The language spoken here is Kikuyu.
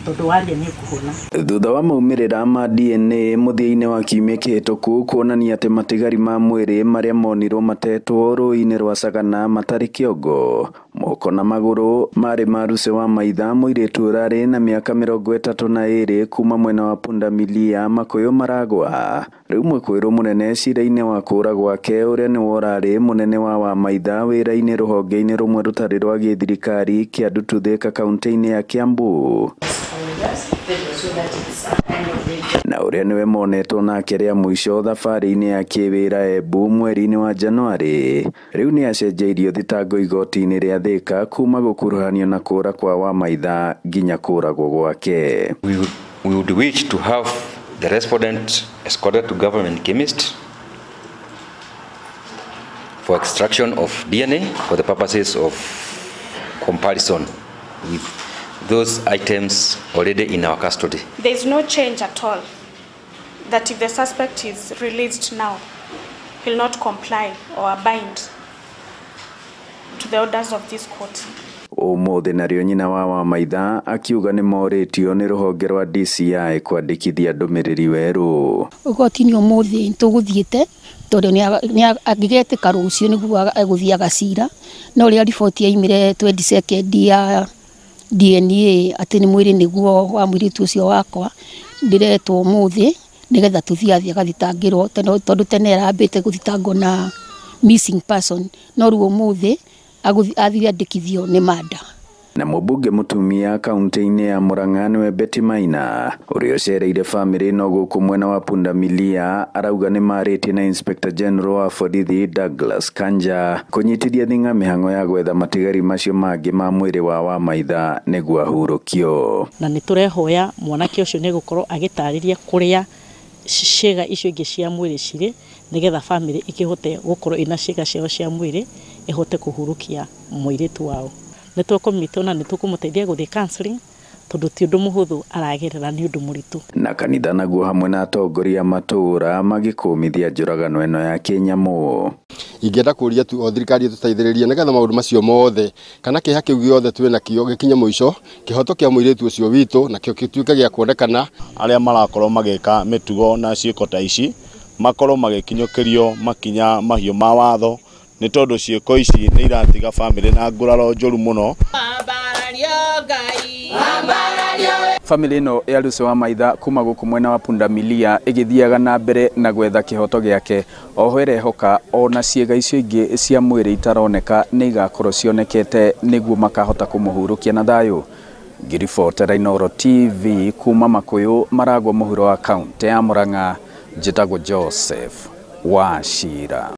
Tondu waria ni kuhona. Thutha wa maumĩrĩra ma DNA mũthia-inĩ wa kiumia kĩhĩtũku kuonania atĩ matigari ma mwĩrĩ marĩa monirwo matetwo rũũĩ-inĩ rwa Sagana matarĩ kĩongo, moko na magũrũ marĩ ma Lucy Wamaitha, mũirĩtu ũrarĩ na mĩaka 32 kuma mwena wa Pundamilia Makuyu Maragwa. Rĩu mwĩkũĩrwo mũnene cira-inĩ wa kũũra gwake ũrĩa nĩwe ũrarĩ mũnene wa Wamaitha wĩra-inĩ rũhonge-inĩ rũmwe rũtarĩ rwa gĩthirikari kĩa Ndutu Thika kaunti-inĩ ya Kiambu, na ũrĩa nĩwe monetwo nake rĩa mũico thabarĩ-inĩ ya kĩwĩra Embu mweri-inĩ wa Januarĩ. Rĩu nĩ acenjeirio thitango igoti-inĩ rĩa Thika kuma gũkuruhanio na kũũra kwa Wamaitha nginya kũũragwo gwake. We would wish to have the respondent escorted to government chemist for extraction of DNA for the purposes of comparison with those items already in our custody. There is no change at all, that if the suspect is released now, he'll not comply or abide to the orders of this court. Ũmũthĩ narĩo nyina wa Wamaitha akiuga nĩ morĩtio nĩ rũhonge rwa DCI kwandĩkithia ndũmĩrĩri werũ. Ũgoti-inĩ ũmũthĩ tũgũthiĩte tondũ angĩgetĩka rũciũ nĩguo egũthiaga cira, no rĩrĩa riboti yaumire 22 ya DNA atĩ nĩ mwĩrĩ nĩguo wa mũirĩtu ũcio wakwa, ndĩretwo ũmũthĩ nĩgetha tũthiĩ athiĩ agathitangĩrwo, tondũ tene arambĩte gũthitangwo na missing person, no rĩu ũmũthĩ athire andĩkithio nĩ manda. Na mũmbunge mũtumia kaunti-inĩ ya Murang'a nĩwe Betty Maina ũrĩa ũcereire bamĩrĩ ĩno gũkũ mwena wa Pundamilia arauga nĩ marĩtie na Inspector General wa borithi Douglas Kanja kũnyitithia thing'a mĩhang'o ya gwetha matigari macio mangĩ ma mwĩrĩ wa Wamaitha nĩguo ahurũkio. Na nĩ tũrehoya mwanake ũcio nĩ gũkorwo agĩtarĩria kũrĩa ciĩga icio ingĩ cia mwĩrĩ cirĩ nĩgetha bamĩrĩ ĩkĩhote gũkorwo ĩna ciĩga ciao cia mwĩrĩ ĩhote kũhurũkia mũirĩtu wao. Nĩ tũkũmũnyita na nĩ tũkũmũteithia gũthiĩ counseling tondũ ti ũndũ mũhũthũ aragerera, nĩ ũndũ mũritũ. Na kanitha naguo hamwe na atongoria matũũra magĩkũmithia njũragano ĩno ya kĩnyamũ. Ingĩenda kũria tu o thirikari ĩtũteithĩrĩrie nĩgetha maũndũ macio mothe kana kĩeha kĩu gĩothe twĩ nakĩo gĩkinye mũico, kĩhoto kĩa mũirĩtu ũcio witũ nakĩo gĩtuĩke gĩa kuonekana. Arĩa marakorwo magĩka mĩtugo na ciĩko ta ici makorwo magĩkinyũkĩrio makinya mahiũ ma watho, nĩ tondũ ciĩko ici nĩ iratiga bamĩrĩ na nguraro njũru mũno. Bamĩrĩ ĩno ya Lucy Wamaitha kuma gũkũ mwena wa Pundamilia ĩgĩthiaga na mbere na gwetha kĩhoto gĩake, oho ĩrehoka ona ciĩga icio ingĩ cia mwĩrĩ itaroneka nĩ igakorwo cionekete nĩguo makahota kũmũhurũkia na thayũ. Ngĩribotera Inooro TV kuma Makuyu Maragwa mũhuro wa kaunti ya Murang'a, njĩtagwo Joseph Wachira.